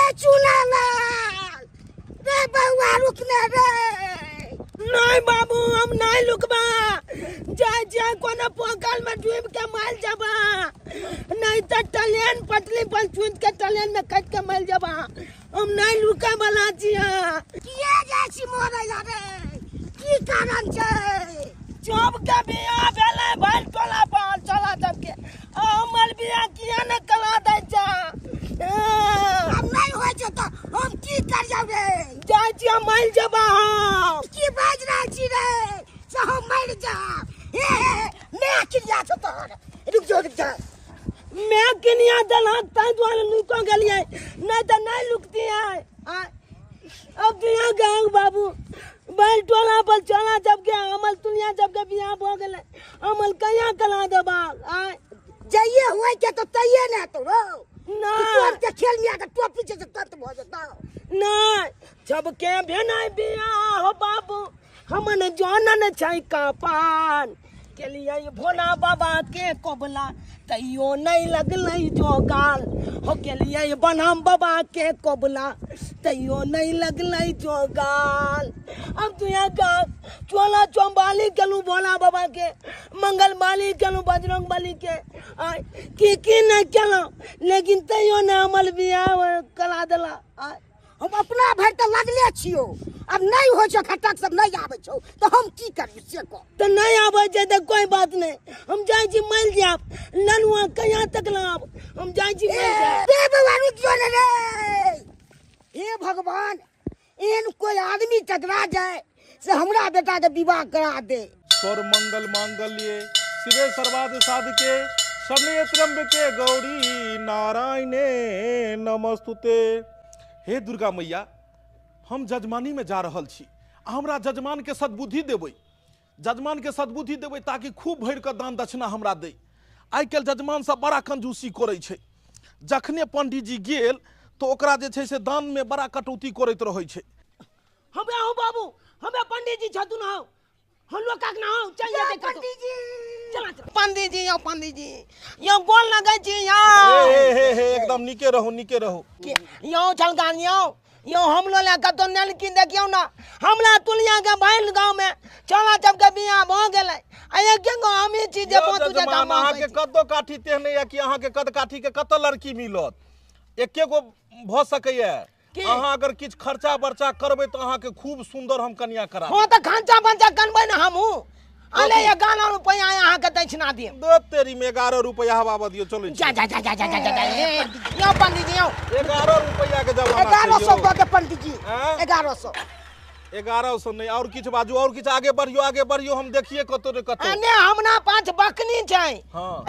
रे चुनालाल रे बउआ रुकने रे। नहीं बाबू हम नहीं लुकबा, जाय जाय कोनो पोखर में डूब के मर जाबा, नहीं तो टलेन पटली पर चूत के टलेन में कट के मर जाबा। हम नहीं लुका वाला छिया। किए जाइ छी मरै ला रे? की कारण छै? जब के बियाह भेलै भरि टोला पर चला सबके, हमर बियाह किया ने करा दै छै? आब नहि होइ छै तऽ हम की करियौ रे? जाइ छी हम मरि जेबा। हम की बाजि रहल छी रे से हम मरि जायब? हे हे मैं किरिया छौ तोहर। रुक जो रुक जा। मैं किनिया देलक ताहि दुआरे लुको गेलियै, नहीं तऽ नहीं लुकतियै। अब बियाह गए बाबू बैल टोला पर चला जबके अमल तुलिया जबके बियाह भऽ गेलै, अमल कहिया करा देबा? आय जइए होइ के तऽ तइए ने हेतौ रौ। नहि तोर के खेल में आके टोपी छै से तुरंत भऽ जेतौ। नहीं जबके भेनाइ बियाह हो बाबू हमन जानन छै कपान केलियै भोला बाबा के कोबला तैयो नहीं लगलै जोगाल, हो केलियै बनम बाबा के कोबला तैयो नहीं लगलै जोगाल। अब तू यहाँ का चोला चौबाली केलू भोला बाबा के, मंगल बाली केलू बजरंग बली के, आय की नहीं केलहुँ, लेकिन तैयो नहीं हमर बियाह करा देला। आय हम अपना भरि तऽ लगले छियौ, आब नहि होइ छौ, खटक सब नहि आबै छौ तऽ हम की करियौ से कह। तऽ नहि आबै छै तऽ कोई बात नहीं, हम जाइ छी मरि जायब। लनुआ कहिया तक लाब, हम जाइ छी मरि जायब। रे बउआ रुक जो रे। हे भगवान, एहन कोई आदमी टकरा जाए से हमरा बेटा के विवाह करा दे। स्वर मंगल मांगल्ये शिवे सर्वार्थ साधके शरण्ये त्र्यंबके गौरी नारायणे नमस्तुते। हे दुर्गा मैया, हम जजमानी में जा रहल छी, हमरा जजमान के सद्बुद्धि देबै, जजमान के सद्बुद्धि देबै ताकि खूब भरि कऽ दान दक्षिणा हमरा दै। आइ काल्हि जजमान सब बड़ा कंजूसी करै छै, जखने पंडीजी गेल तऽ ओकरा जे छै से दान में बड़ा कटौती करैत रहै छै। हमरा हो बाबू, हमरा पंडीजी छथुन हौ, हम लोग काक ना हो, चल जाते कतो। पंडीजी चला चला पंडीजी, यो पंडीजी यो गोल लगै छी यो। हे हे हे एकदम नीके रहू नीके रहू। यो छलकान यो यो हम लोग ला कतो नलकी देखियौ ना, हमरा तुलिया के भैल गांव में चला जब के बियाह भ गेलै, आ एक गो हमही छी जे पोतू जकाँ जजमान अहाँके कदो काठी तेहने यऽ कि अहाँके कद काठी के कतऽ लड़की मिलत? एके गो भऽ सकैया। अहाँ अगर किछु खर्चा बर्चा करबै तऽ अहाँके खूब सुंदर हम कन्या करा। हाँ तऽ खर्चा बर्चा करबै ने हमहूँ। अले 11 रुपया अहाँके दक्षिणा देब। दो तेरी में 11 रुपया हवा दियौ, चलै जा जा जा जा जा जा जा। यौ पंडीजी यौ 11 रुपया के जमाना 1100 दऽ दे पंडीजी। 1100 1100 नहीं, और किछु बाजू, और किछु आगे बढ़ियो आगे बढ़ियो, हम देखिए कतौ ने कतौ। ने हमरा 5 बकनी छै,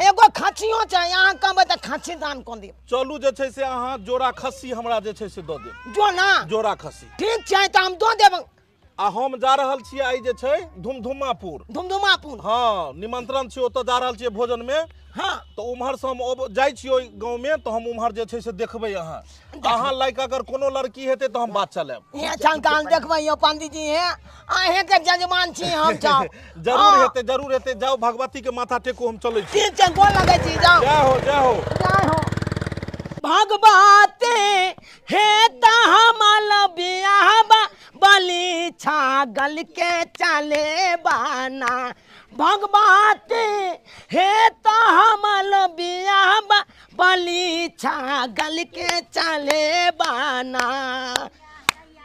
एगो खस्सियो छै, अहाँ कहबै तऽ खस्सी दान कऽ देब। चलू जे छै से अहाँ जोड़ा खस्सी हमरा जे छै से दऽ देब। जोड़ा? जोड़ा खस्सी। ठीक छै तऽ हम दऽ देब। आ हम जा रहल छियै आइ जे छै धुमधुमापुर। धुमधुमापुर? हाँ, निमंत्रण छै, ओतऽ जा रहल छियै भोजन में। हाँ तऽ उम्हर से हम जाइ छियै ओहि गाँव में, तऽ हम उम्हर जे छै से देखबै अहाँ। अहाँ लायक अगर कोनो लड़की हेतै तऽ हम बात चलायब। हे चंकाल देखबै यौ पंडीजी, हे अहें के जजमान छी हम सब। जरूर हेतै जरूर हेतै, जाउ भगवती के माथा टेकू, हम चलै छी। ठीक छै, गोर लगै छी, जाउ। जय हो जय हो जय हो। भगवती हे तऽ हमर बियाह बलि छागल के चले बाना, भगवती हे तऽ हमर बियाह बलि छागल के चले बाना,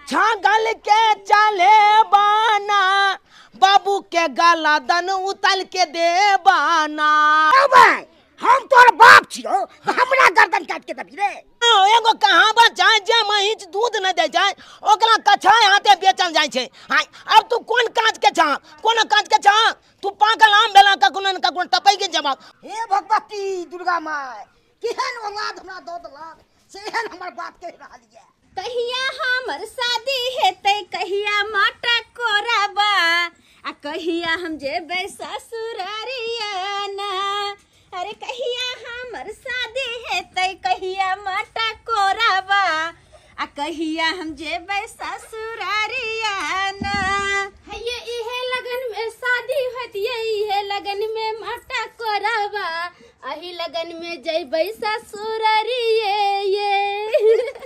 छागल के चले बाना, बाबू के गला दन उतल के दे बाना। हम तोर बाप छियौ, हमरा गर्दन काट के दबी रे। एगो कहावत छै जे महींस दूध नहि दै छै ओकरा कछाय हाथे बेचल जाइ छै। हाय अब तू कोन काज के छह, कोन काज के छह? तू पागल आम भेला, कखनो ने कखनो टपै के जवाब। हे भगवती दुर्गा माय, केहन औलाद हमरा दऽ देलक से एहन हमर बात कहि रहल ये। कहिया हमर शादी हेतै, कहिया माटा कोराबा, आ कहिया हम जेबै ससुरारिया ना। अरे कहिया हमर शादी हेतै, कहिया माटा कोराबा, आ कहिया हम जेबै ससुरारिया ना। हैये इहे लगन में शादी होतिये, इहे लगन में माटा कोराबा, अही लगन में जैबै ससुरारिये ये।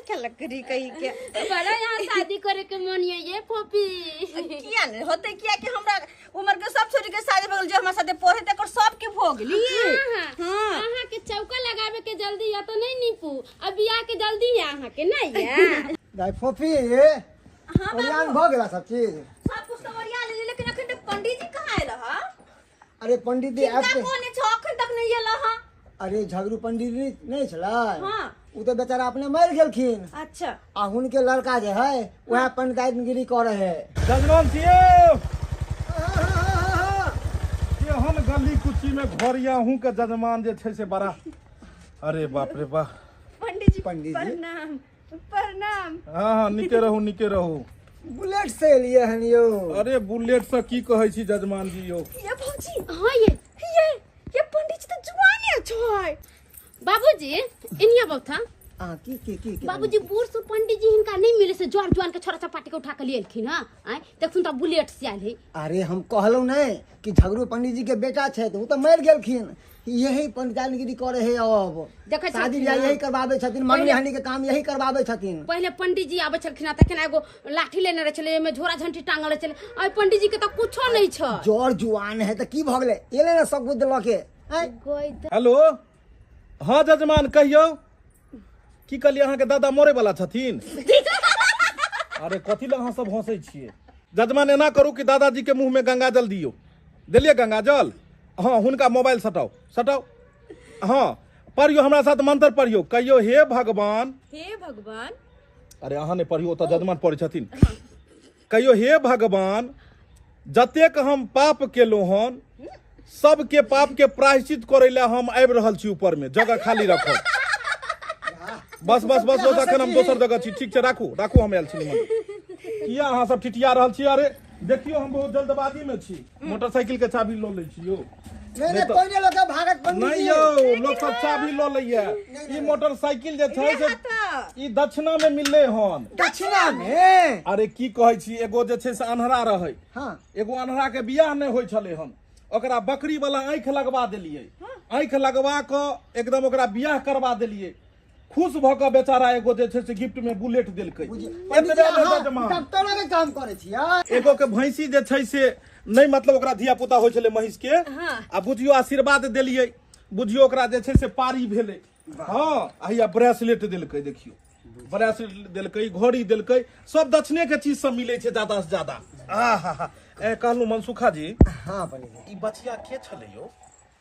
खेलकरी कही के। बड़ा यहाँ शादी करे के मन ये ये फोपी। किया नहीं होते, किया कि हमरा उम्र के सब छोरी के शादी भऽ गेल, जे हमरा साथे पढ़े तकर सब के भऽ गेली। हां अहाँ के चौका लगावे के जल्दी या तो नहीं नीपू, अब बियाह के जल्दी या अहाँ के नहीं या। दाई फोफी ओरियान भऽ गेला सब चीज? सब कुछ तो ओरिया लेली, लेकिन अखन तक पंडित जी कहाँ आयल ह? अरे पंडित जी किनका कोने छौ अखन तक नहीं आयल ह? अरे झगड़ू पंडित जी नहीं छलै? हां। उ तो बेचारा अपने मर गेलखिन। अच्छा। आ हुनके लड़का जे है वएह पंडिताइनगिरी करे है। जजमान छियै केहन गली कुची में घर या हूँ के जजमान जे छै से बड़ा। अरे बाप रे बा। पंडित जी पंडित जी प्रणाम प्रणाम। हाँ हाँ निके रहू निके रहू। बुलेट से एलियै हन यौ। अरे बुलेट से की कहै छी जजमान जी यौ? ये भौजी। हां ये पंडित जी तो जुआने छै। बाबूजी इनिया बौथा। आ की की की बाबूजी बूढ़ सु पंडित जी हिनका नहीं मिले से ज्वार जुआन के छोरा चपाटी के उठा के लिए हां। आय देखथुन त बुलेट से आयल है। अरे हम कहलौ नहीं कि झगड़ू पंडित जी के बेटा छै त उ त मर गेलखिन, यही पंडिताइनगिरी करे है अब। शादी बियाह यही करवाबै छथिन, मंगनी हानि के काम यही करवाबै छथिन। पहले पंडित जी आबै छलखिन तखन एगो लाठी लेने रहे छलै, ओहिमे झोरा झंटी टांगल रहे छलै। आइ पंडित जी के त कुछो नहीं छै। जोर जुआन है त की भऽ गेलै, एले ने सब कुछ लऽ के। हेलो हाँ जजमान कहियौ की कहलियै? अहाँके दादा मरे वाला छथिन? अरे कथी लए अहाँ सब हंसै छियै? जजमान एना करू कि दादाजी के मुँह में गंगा जल दियौ। देलियै गंगा जल? हाँ हुनका मोबाइल सटाउ सटाउ। हाँ पढ़ियौ हमरा साथ मंत्र पढ़ियौ, कहियौ हे भगवान। हे भगवान। अरे अहाँ नहि पढ़ियौ, ओतऽ जजमान पढ़ै छथिन। कहियौ हे भगवान, जतेक हम पाप केलहुँ हन सबके पाप के प्रायश्चित करै लए हम आबि रहल छी ऊपर में, जगह खाली राखब। बस बस बस बस अखन हम दोसर जगह छी। ठीक छै राखू राखू, हम आयल छी। किया अहाँ सब ठिठिया रहल छी? अरे देखियौ हम बहुत जल्दबाजी में छी, मोटरसाइकिल के चाबी लऽ लै छी यौ। नहीं पहिले लोक भागत पंडित नहीं यौ, लोक सब चाबी लऽ लैया। ई मोटरसाइकिल जे छै से ई दक्षिणा में मिललै हन। दक्षिणा में? अरे की कहै छी, एगो जे छै से अन्हरा रहै। हां। एगो अन्हरा के बियाह नहि होइ छलै हन, ओकरा बकरी वाला आँखि लगवा देलियै। आँखि लगवा कऽ एकदम ओकरा बियाह करवा देलियै। खुश भऽ कऽ बेचारा एगो जे छै से गिफ्ट में बुलेट देलकै। डॉक्टर के काम करै छियै। एगो के भैंसी जे छै से नहीं मतलब ओकरा धिया पुता होइ छलै महींस के, आ बुझियो आशीर्वाद देलियै, बुझियो ओकरा जे छै से पारी भेलै। हाँ आ हैया ब्रेसलेट देलकै, देखियो ब्रेसलेट देलकै, घड़ी देलकै, सब दक्षिणे के चीज सब मिलै छै ज्यादा से ज्यादा। आ हा हा। ए कहलहुँ मनसुखा जी। हाँ पंडित जी। ई बचिया के छलै यौ?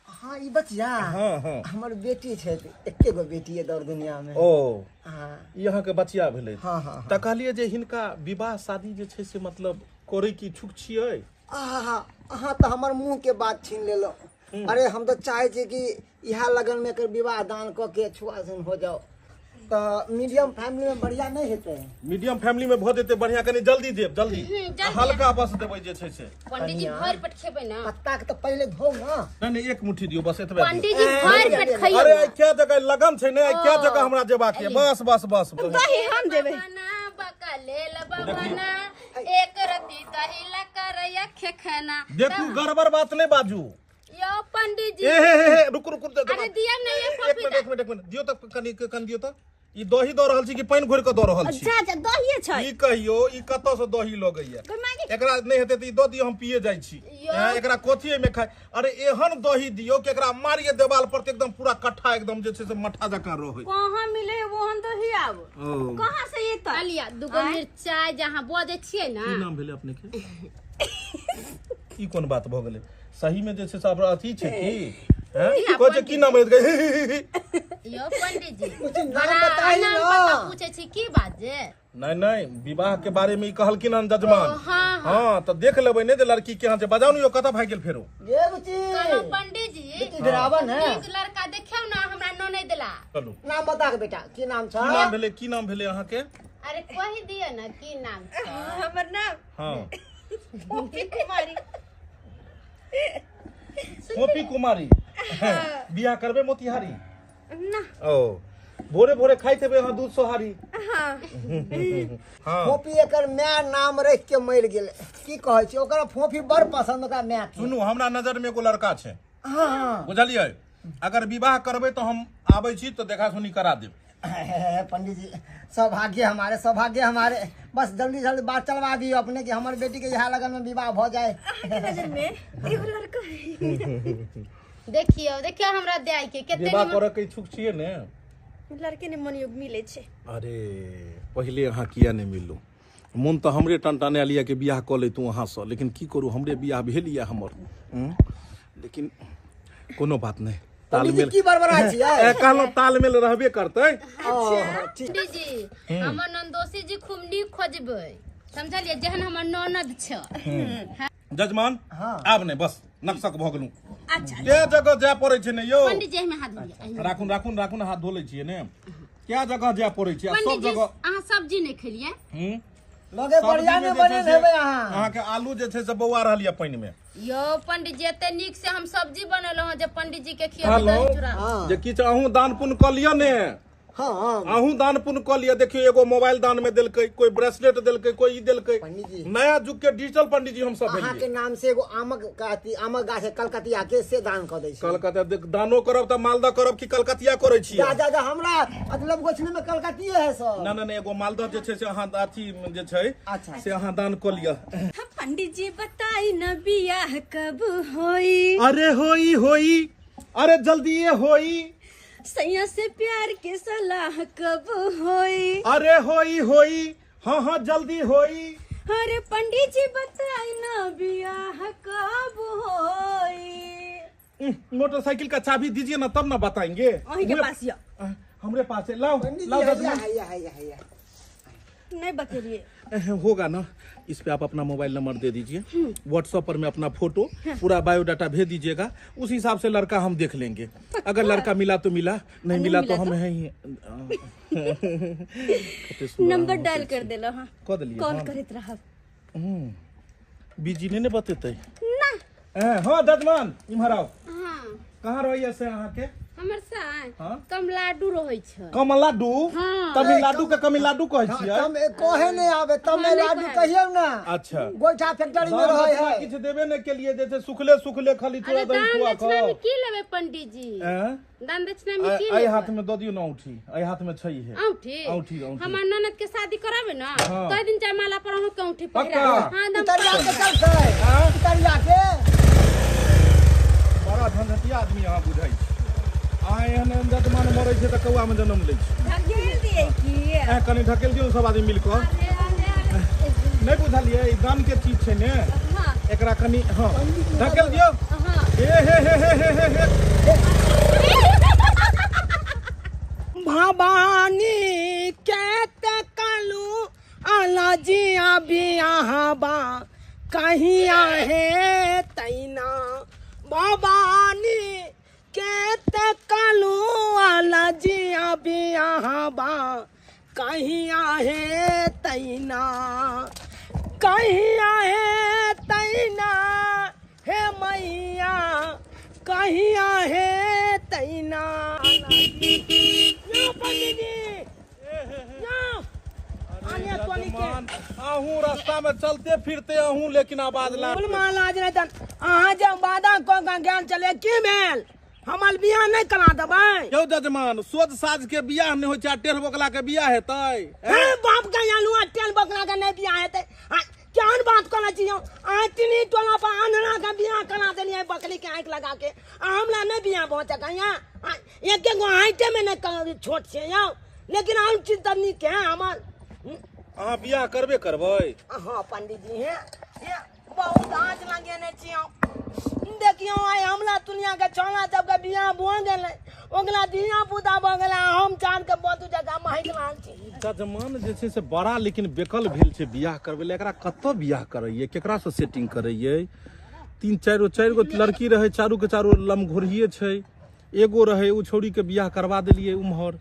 हाँ ई बचिया हाँ हाँ हमर बेटी छै, एके गो बेटी है दौड़ दुनिया में। ओ हाँ ई अहाँके बचिया भेलै? हाँ हाँ। तऽ कहलियै जे हिनका विवाह शादी जे छै से मतलब करै के इच्छुक छियै? आहा अहाँ तऽ हमर मुँह के बात छीन लेलहुँ। अरे हम तऽ चाहै छी कि इएह लगन में एकर विवाह दान कऽ के छुआछून हो जाओ, तऽ मीडियम फैमिली में बढ़िया नहीं हेतै? मीडियम फैमिली में भऽ जेतै बढ़िया, कनि जल्दी देब जल्दी, हल्का बस देबै जे छै से। पंडित जी भरि पेट खेबै ना? पत्ता के तऽ पहिले धो ना। नहीं नहीं एक मुट्ठी दियौ बस एतबे। पंडित जी भरि पेट खइयौ। अरे आइ क्या जगह लगन छै ने, आइ क्या जगह हमरा जेबाक ये, बस बस बस। दही हम देबै। एक रत्ती दही ला करैया खेखना। देखू गड़बड़ बात नहीं बाजू यो पंडित जी। ए हे हे हे रुकू रुकू। अरे दिया नहीं ये एक मिनट एक मिनट एक मिनट दियो त कनि कनि दियो त। ई दही दऽ रहल छी कि पानि घोरि कऽ दऽ रहल छी? अच्छा अच्छा दहिए छै। ई कहियो ई कतऽ से दही लगैया? एकरा नहि हेतै तऽ ई दऽ दियौ, हम पिए जाइ छी। एकरा कथी एहिमे खाइ? अरे एहन दही दियौ कि एकरा मारिए देवाल पर तऽ एकदम पूरा कट्ठा एकदम जे छै से मट्ठा जकाँ रहै। कहाँ मिले ओहन दही आब? कहाँ से एतै? लिया दूगो मिरचाई जहाँ बजै छियै ना। की नाम भेलै अपने के? ई कोन बात भऽ गेलै? सही में जे छै से अथी छै की? कहै छै की नाम है? यो पंडित जी कुछ नाम बताइ नाम ना। पता पूछे छी की बात जे? नहीं नहीं विवाह के बारे में ई कहलखिन हन जजमान। हाँ हाँ तऽ देख लेबै ने जे लड़की केहन छै। बजाउ ने यौ, कतऽ भागि गेल फेरो? ये बुची कहलहुँ पंडित जी बेटी डरावन है। नीक लड़का देखियौ ना, हमरा ननैद ला। चलू नाम बता के बेटा की नाम छै? की नाम भेलै? की नाम भेलै अहाँके? अरे कहि दिअ ना की नाम छै। हमर नाम हाँ फोफी कुमारी। फोफी कुमारी। बियाह करबै मोतिहारी? ना। ओ भोरे भोरे खाइत हेबै अहाँ दूध सोहारी? हाँ हाँ। फोफी एकर my नाम रख के मरि गेलै। की कहै छी, ओकरा फोफी बड़ पसंद ओकरा my के। सुनू हमरा नजर में एगो लड़का छै। हाँ बुझलियै, अगर विवाह करबै तऽ हम आबै छी तऽ देखा सुनी करा देब। पंडित जी सौभाग्य हमारे, सौभाग्य हमारे। बस जल्दी जल्दी बात चलवा दियो अपने कि हमारे बेटी के यहाँ लगन में विवाह हो जाए। अहाँके नजर में एगो लड़का है। देखियो देखियो हमरा दाय के कते विवाह करऽ के इच्छुक छियै ने? लड़के ने मन योग मिले छै। अरे पहिले अहाँ किया नहि मिललू? मोन तऽ हमरे टनटनायल यऽ कि बियाह कऽ लैतहुँ अहाँसँ, लेकिन की करू, हमरे बियाह भेल यऽ हमर। लेकिन कोनो बात नहि, तालमेल की बड़बड़ा छियै? कहलहुँ तालमेल रहबे करतै। पंडित जी हमर नंदोसी जी खूब नीक खोजबै, समझलियै, जेहन हमर ननद छै। जजमान हाँ। आब नहि, बस नक्सक भऽ गेलहुँ। अच्छा के जगह जाय पड़ै छै ने यौ? पंडित जी एहिमे हाथ धोलियै। राखुन राखुन राखुन, हाथ धो लै छियै ने। क्या जगह जाय पड़ै छै आ सब पंडित जी जगह। अहाँ सब्जी नहि खेलियै? लगे बढ़िया सब्जीमे नहि जे छै बनेल से हेबै अहाँ। अहाँके आलू जे छै से बौआ रहल यऽ पानि मे। यौ पंडित जी एते नीक से हम सब्जी बनेलहुँ हँ जे पंडित जी के खियेबै दही चूड़ा। हाँ। जे किछु अहूँ दान पुण्य कऽ लिअ ने। हाँ हाँ अहूँ दान पुण्य कऽ लिअ। देखियौ एगो मोबाइल दान में देलकै, कोई ब्रेसलेट देलकै, कोई ई देलकै। पंडित जी। नया युग के डिजिटल पंडित जी हम सब अहाँ के भेलियै। नाम से एगो आमक अथी आमक गाछ है कलकतिया के, से दान कऽ दै छी। कलकत्ता देख, दानो करब तऽ मालदह करब कि कलकतिया करै छियै? जा जा जा, हमरा मतलब गोछली में कलकतिये है सब। ना ना ना, एगो मालदह जे छै से अहाँ अथी जे छै अच्छा। से अहाँ दान कऽ लिअ। हम पंडित जी बताई न बियाह कब होई? अरे होई होई, अरे जल्दीए होई। सैया से प्यार के सलाह कब होई? अरे होई होई, हाँ हाँ जल्दी होई। अरे पंडित जी बताई न बियाह कब होई? मोटरसाइकिल का चाबी दीजिए ना तब ना बताएंगे। अहीं के पास यऽ। हमरे पास है, लाओ पंडित जी लाओ हैया जजमान। हैया हैया हैया। नहीं बतेलिए। होगा ना, इस पे आप अपना मोबाइल नंबर दे दीजिए, व्हाट्सएप पर में अपना फोटो पूरा बायोडाटा भेज दीजिएगा, उस हिसाब से लड़का हम देख लेंगे। अगर लड़का मिला तो मिला, नहीं मिला तो हम है ही। नंबर डायल कर देलो। हाँ कऽ देलियै। कॉल हाँ। करैत रहब। बिजी नहीं ने बतेतै ना। हाँ जजमान इम्हर आओ। हाँ कहाँ रहैया से अहाँके? हमर साय हाँ? कमलाडू रहै छै। कमलाडू? हाँ। तमिलनाडु के कमिलाडू कहै छियै? तम कहे नहीं आवे, तम हाँ, नहीं लाडू कहे। कहियौ ना। अच्छा। गोइठा फैक्ट्री में दान रहै दक्षिणा है। किछु देबे नहि केलियै, जे छै सुखले सुखले खाली अरे चूड़ा दही दान खुआ दक्षिणा में कऽ। की लेबै पंडित जी? एँ? दान दक्षिणा में की एहि लेबै? हाथ में दऽ दियौ ने औंठी, एहि हाथ में छै हे। औंठी? औंठी, औंठी। हमर ननद के शादी कराबे ना, हाँ। कई दिन जयमाला पर अहूँ के औंठी पक्का? पहिराबे। हाँ एकदम उतरिया के पक्का। चलतै। हाँ? उतरिया के। बड़ा झंझटिया आदमी अहाँ बुझाइ छी। अहाँ एहन एहन जजमान मरै छै तऽ कौआ में जन्म लै छै। धकेल दिए की? कनि ढकेल दियौ सब आदमी मिल कऽ। नहि बुझलियै, ई दान के चीज छै ने, एकरा कनि हाँ ढकेल दियौ। हे हे हे हे हे हे हे। भवानी के तकलू आला जिया बियाह बा कहिया हे तैना। भवानी के तकलू आला जिया बियाह बा कहिया हे तैना, कहिया हे तैना हे मैया, कहिया हे तैना। यो पंडित जी, यो आने टोली के। अहूँ रास्ता में चलते फिरते अहूँ, लेकिन आवाज ला। बोल महाराज नहीं तन अहाँ जब वादा कऽ के ज्ञान चले की भेल? हमर बियाह नहीं करा देबै? यौ जजमान, सोझ साझ के बियाह नहि होइ छै आ टेढ़ बोकला के बियाह हेतै? हे बाप के आलू आ टेढ़ बोकला के नहीं बियाह हेतै। केहन बात करै छी यौ? अहाँ तीनी टोला पर अन्हरा के बियाह करा देलियै बकरी के आँखि लगा के, आ हमरा नहीं बियाह भऽ सकैया। एक गो हाइटे में नहीं छोट छै यौ, लेकिन हम चीज तऽ नीक है हमर। अहाँ बियाह करबे करबै? हाँ पंडित जी, हे हे बहुत आँच लगेने छी हम। देखियौ आइ हमरा दुनिया के छौड़ा सबके बियाह भऽ गेलै, ओकरा धिया पुता भऽ गेलै, हम चार के बतू जगह महक रहल छी। जजमान जे छै से बड़ा लेकिन बेकल भेल छै बियाह करबै लए। एकरा कतऽ बियाह करैयै, केकरासँ सेटिंग करैयै? तीन चारि चारि गो लड़की रहै, चारू के चारू लमघोरहिए छै। एगो रहै ओ छौड़ीके बियाह करबा देलियै उम्हर।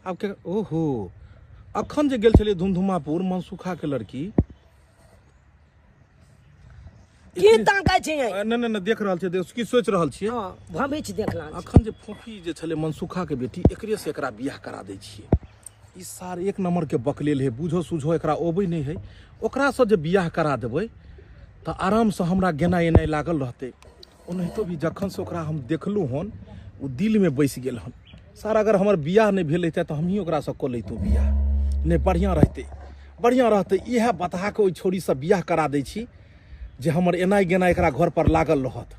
आब के ओहो अखन जे गेल छलियै धुमधुमापुर मनसुखा के लड़की की ताकै छियै? नहि नहि नहि, देख रहल छियै, देख की सोचि रहल छियै। हाँ भविष्य देख रहल छी। अखन जे फोफी जे छलै मनसुखा के बेटी, एकरे से एकरा बियाह करा दै छियै। ई सार एक नंबर के बकलेल है, बुझो सुझो एकरा अबै नहि है। ओकरासँ जे बियाह करा देबै तऽ आरामसँ हमरा गेनाइ एनाइ लागल रहतै। ओनाहितो भी जखनसँ ओकरा हम देखलहुँ हन, ओ दिलमे बसि गेल हन। सर अगर हमर बियाह नहि भेल रहितै तऽ हमही ओकरासँ कऽ लैतहुँ बियाह। नहि बढ़िआँ रहतै, बढ़िआँ रहतै। इएह बतहा के ओहि छौड़ीसँ बियाह करा दै छी जे हमर एनाइ गेनाइ एकरा घर पर लागल रहत।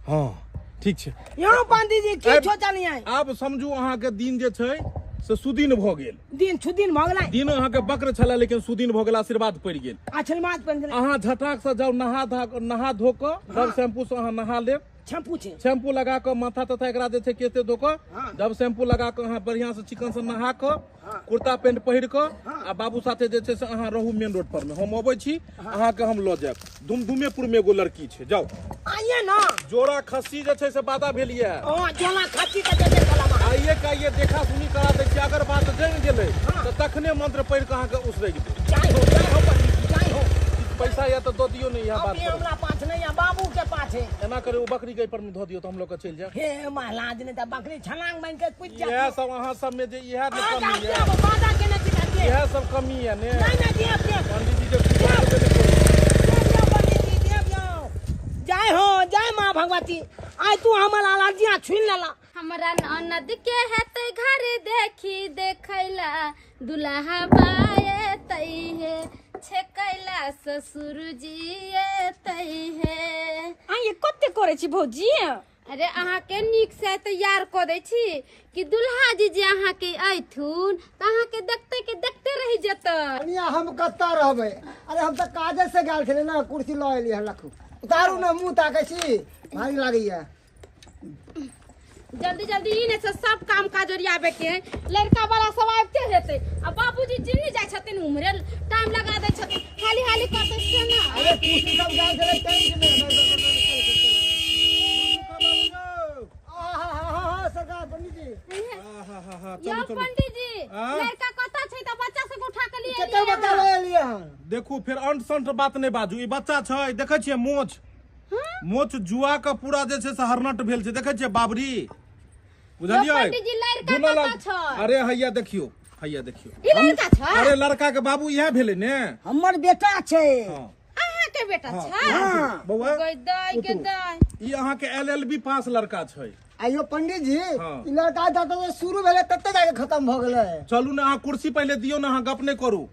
हाँ ठीक छै। यहाँ पंडित जी की सोचलियै? आब समझू अहाँके दिन जे छै से सुदिन भऽ गेल। दिन सुदिन भऽ गेलै। दिन अहाँके वक्र छलै लेकिन सुदिन भऽ गेल, आशीर्वाद पड़ि गेल। आशीर्वाद पड़ि गेलै। अहाँ झटाक से जाउ नहा धा नहा धो कऽ डब शैम्पू से अहाँ नहा लेब। शैम्पू छै, शैम्पू लगा कऽ माथा तथा एकरा जे छै केते धो कऽ डब शैम्पू लगा कऽ अहाँ बढ़िआँ से चिकन से नहा कऽ कुर्ता पेंट पहिर कऽ आ बाबू साथे जे छै से अहाँ रहू मेन रोड पर में। हम अबै छी अहाँके हम लऽ जायब। दुमदुमेपुर में एगो लड़की छै, जाउ आइए ना। जोड़ा खस्सी जे छै से वादा भेल ये। हां जोड़ा खस्सी के जे कलामा आइए का ये देखा सुनी करा दै छी। अगर बात जमि गेलै तऽ तखने मंत्र पढ़ि कऽ अहाँके उसरगि देब। जाय हो, जाय हो पंडित जी, जाय हो। पैसा या तऽ दऽ दियौ ने। इएह बात अभी हमरा पास नहीं है, बाबू के पास है। एना करे ओ बकरी के पर में धऽ दियौ तऽ हम लऽ कऽ चलि जायब। हे महाराज ने तऽ बकरी छलांग बन के कूद जायत। इएह सब अहाँ सब में जे इएह ने कमी है, वादा केने छी ना दिए। इएह सब कमी है ने। नहीं नहीं दिए दिए। पंडित जी के जय हो, जय माँ भगवती। आइ तू हमर आलाजिया छुनि लेला। हमरा ननद के हेतै घर देखी देखैला दुल्हा बाएतै हे छेकैला ससुर जी एतै हे। आइ कते करै छी भौजी? अरे अहाँके नीक से तैयार कऽ दै छी कि दुल्हा जी जे अहाँके अयथुन तऽ अहाँके देखते के देखते रहि जेतै। कनिया हम कतऽ रहबै? अरे हम तऽ काजे से गेल छलियै ने, कुर्सी लऽ एलियै हन। लखू उतारू ने, मुँह ताकै छी, भारी लागैया। जल्दी जल्दी ई ने से सब काम काज ओरियाबे के लड़का वाला सब आबिते हेतै आ बाबूजी जिन्नी जाइ छथिन उम्हरे टाइम लगा दै छथिन, हाली हाली करतै से ना। अरे कुर्सी सब गेल छलै टेंट में। सरकार पंडित जी। यौ पंडित जी लड़का कतऽ छै तऽ बच्चा सब उठा के लिए कते बच्चा लऽ एलियै हन? देखू फेर अंट संट बात नहि बाजू। ई बच्चा छै, देखै छियै मोछ मोछ जुआ के पूरा जे छै से हरनट भेल छै, देखै छियै बाबरी, बुझलियै? पंडित जी लड़का कतऽ छै? अरे हैया देखियौ, हैया देखियौ ई लड़का छै। अरे लड़का के बाबू इएह भेलै ने, हमर बेटा छै। अहाँ के बेटा छै? बौआ गई के दाई ई अहाँ के एलएलबी पास लड़का छै। आइयो पंडित जी ई लड़का जतऽ शुरू भेलै तते जाके खत्म भऽ गेलै। चलू ने अहाँ कुर्सी पहिले दियौ ने, अहाँ गप नहि करू,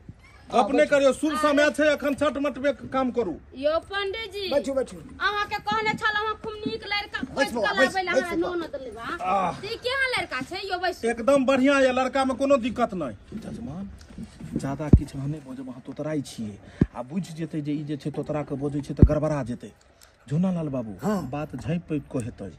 गप नहि करियौ, शुभ समय छै अखन, छठ मठ में काम करू। यो पंडित जी बैठू बैठू। अहाँ के कहने छलहुँ खूब नीक लड़का खोज के लाबै ला, हमरा ननद लेबा। ई केहन लड़का छै यो? बैसू। एकदम बढ़िया ये लड़का में कोनो दिक्कत नहीं। जजमान ज्यादा किछु अहाँ नहि बजब, अहाँ तोतराइ छियै आ बुझि जेतै जे ई जे छै तोतरा के बजै छै तऽ गड़बड़ा जेतै। झुनालाल बाबू बात झाँपि पैप कऽ हेतै।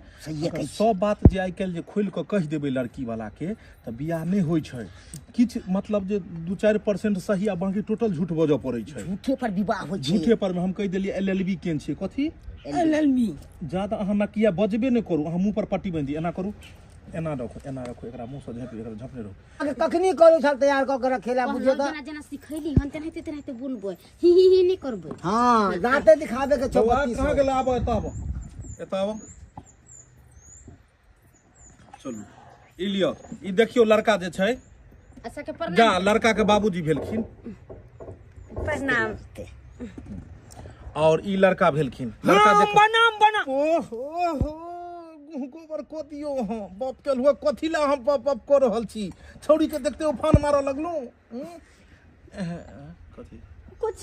सब बात जे आइ काल्हि जे खोलि कऽ कहि देबै लड़की वाला के तऽ बियाह नहि होइ छै। किछु मतलब जे 2-4% सही आ बाकी टोटल झूठ बजऽ पड़ै छै। झूठे पर विवाह होइ छै। झूठे पर में हम कहि देलियै एलएलबी केन छियै। कथी? एलएलबी। ज्यादा अहाँ नकिया बजबे नहि करू, अहाँ मुँह पर पट्टी बान्हि दियौ, एना करू, एना रखू, एना रखू, एकरा मुँहसँ झाँपि, एकरा झाँपने रहू। कखनी करू छल तैयार कऽ के रखेला बुझियौ तऽ। जेना जेना सिखैली हन तेनाहिते तेनाहिते बोलबै, ही ही ही नहि करबै। हाँ दाँते दिखाबे के छौ। कहाँ गेलै? आबऽ एतऽ आबऽ, एतऽ आबऽ। चलू ई लिअ, ई देखियौ लड़का जे छै। अच्छा के प्रणाम। जा लड़का के बाबूजी भेलखिन। प्रणाम। और ई लड़का भेलखिन। लड़का देखो। प्रणाम प्रणाम। ओहो हो गोबर कऽ दियौ अहाँ, बाप के हुआ कथी ला हम बाप बाप कऽ रहल छी? छौड़ी के देखते उफान मारऽ लगलहुँ। कथी? कुछ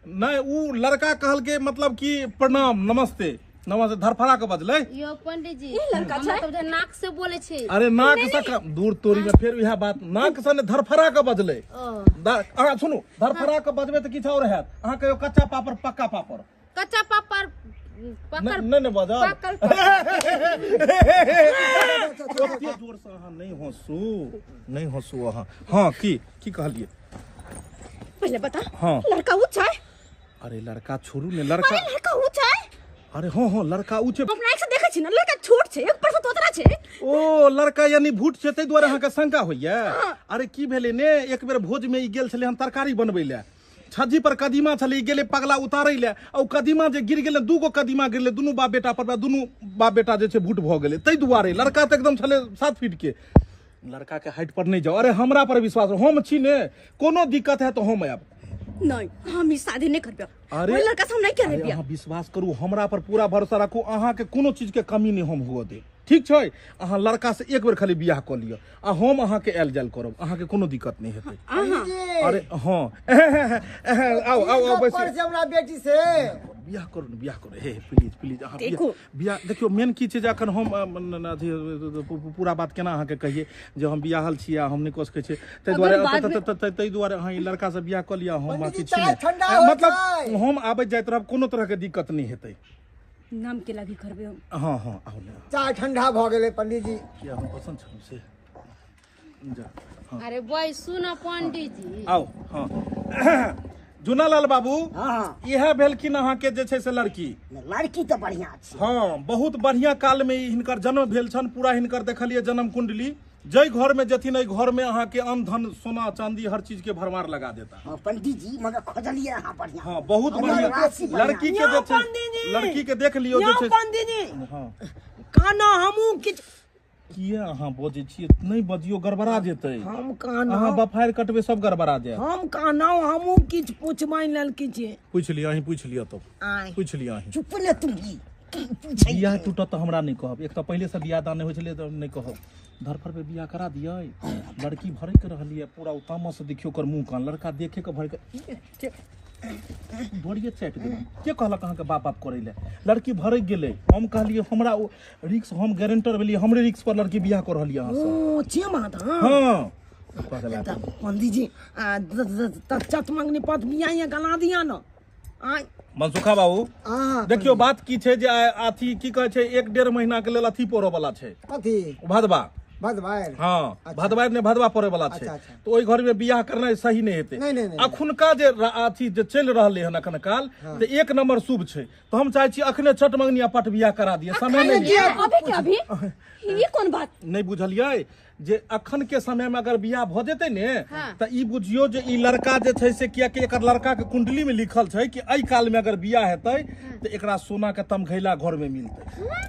नहि, उ लड़का कहलकै मतलब कि प्रणाम नमस्ते नमस्ते धरफड़ा के बजलै। यो पंडित जी ई लड़का छै? हमरा तऽ नाक से बोलै छै। अरे नाक से दूर तोरी में फेर इएह बात, नाक से ने धरफड़ा के बजलै। अहाँ सुनू, धरफड़ा के बजबै तऽ किछु और हैत। अहाँ कहियौ कच्चा पापड़ पक्का पापड़। कच्चा पापड़ पकड़ नहीं नहीं बजल। पकड़। ओते जोर से अहाँ नहीं हंसू, नहीं हंसू अहाँ। हाँ की की कहलियै? पहले बता। हाँ लड़का ऊंचा है? अरे लड़का छोड़ू ने, लड़का अरे लड़का ऊंचा है। अरे हाँ हाँ लड़का ऊंचे। अपना एक से देखै छी ना, लड़का छोट छै, एक पर से तोतरा छै। ओ लड़का यानी भूट छै, ताहि दुआरे अहाँके शंका होइया। अरे की भेलै ने, एक बेर भोज में ई गेल छलै हम तरकारी बनबै लए, छज्जी पर कदीमा छलै, ई गेलै पगला उतारै लए, आ ओ कदीमा जे गिर गेलै, दूगो कदीमा गिरलै, दुनू बाप बेटा पर, दुनू बाप बेटा जे छै भूट भऽ गेलै। ताहि दुआरे लड़का तऽ एकदम छलै 7 फीट के। लड़का के हाइट पर नहीं जाओ। अरे हमरा पर विश्वास, हम छी ने, कोनो दिक्कत है तो हम आयब। नहीं हम ई शादी नहीं करबै। अरे ओहि लड़का से हम नहीं करबै बियाह। अहाँ विश्वास करू, हमरा पर पूरा भरोसा राखू, अहाँ के कोनो चीज के कमी नहीं हम हुअ दे। ठीक छै। अहाँ लड़का से एक बेर खाली बियाह कऽ लिअ आ हम अहाँके आयल जायल करब, अहाँके कोनो दिक्कत नहि हेतै। अरे हाँ आओ आओ आओ बैस हमरा बेटी से बियाह करू ने, बियाह करू, हे प्लीज प्लीज अहाँ बियाह। देखियौ मेन की छै जे अखन हम अथी पूरा बात केना अहाँके कहियै जे हम बियाहल छी आ हम नहि कऽ सकै छियै, ताहि दुआरे अहाँ ई लड़का से बियाह कऽ लिअ, हम बाकी छी मतलब हम आबैत जाइत रहब, कोनो तरहके दिक्कत नहि हेतै। नाम के लागी करबे हम। हाँ हाँ आओ ने, चाय ठंडा भऽ गेलै पंडीजी। किया हम पसंद छलहुँ से जा। हाँ अरे बैसू न पंडीजी, आओ। हाँ जुनालाल बाबू, हाँ इएह भेलखिन अहाँके जे छै से लड़की। लड़की तऽ बढ़िया छै। हाँ बहुत बढ़िया काल में हिनकर जन्म भेल छन, पूरा हिनकर देखलिए जन्म कुंडली। जै घर में जथिन एहि घर में अहाँके अन्न धन सोना चांदी हर चीज के भरमार लगा देता। हाँ पंडीजी मगर खोजलिए अहाँ बढ़िया। हाँ बहुत बढ़िया लड़की के जे छै, लड़की के देख लियौ जे छै पंडीजी। हाँ काना हमहूँ किछु किया अहाँ बजै छियै, नहि बजियौ गड़बड़ा जेतै। हम काना अहाँ बफायर कटबै सब गड़बड़ा जायत। हम काना हमहूँ किछु पूछबै लेल किछु। पूछि लिअ अहीं, पूछि लिअ तब, पूछि लिअ अहीं। चुप ने तुम ही, बियाह टूटत तऽ हमरा नहि कहब, एक तऽ पहिले से बियाह दान नहि होइ छलै तऽ नहि कहब। धरफड़ पे बियाह करा दियै, लड़की भरक रहल यऽ पूरा, तामस से देखियौ ओकर मुँह कान, लड़का देखे के भरक डोरिये चाटि देबै। के कहलक अहाँके बाप बाप करै लए? लड़की भरक गेलै, हम कहलियै हमरा ओ रिक्स, हम गारंटर भेलियै, हमरे रिक्स पर लड़की बियाह कऽ रहल यऽ अहाँसँ। ओ छे माता। हाँ पंडीजी चत मंगनी पत बियाह गला दिया न। मनसुखा बाबू देखियौ बात की छै जे अथी की कहै छै, 1-1.5 महीना के लेल अथी पड़ऽ वाला छै। कथी? भदवा। भदवारि। हाँ भदवारि नहि, भदवा पड़े वाला छै, तो ओहि घर में बियाह करनाइ सही नहि हेतै। अखुनका जे अथी जे चलि रहलै हन अखन काल, तऽ 1 नंबर शुभ छै, तऽ हम चाहै छी अखने चट मंगनी आ पट बियाह करा दिअ, समय नहि। अभी के अभी ई कोन बात नहि बुझलियै जे अखन के समय में अगर बियाह भऽ जेतै ने तऽ ई बुझियौ जे ई लड़का जे छै से, कियाकि एकर लड़का के कुंडली में लिखल छै कि एहि काल में अगर बियाह हेतै तऽ एकरा सोना के तमघैला घर में मिलतै।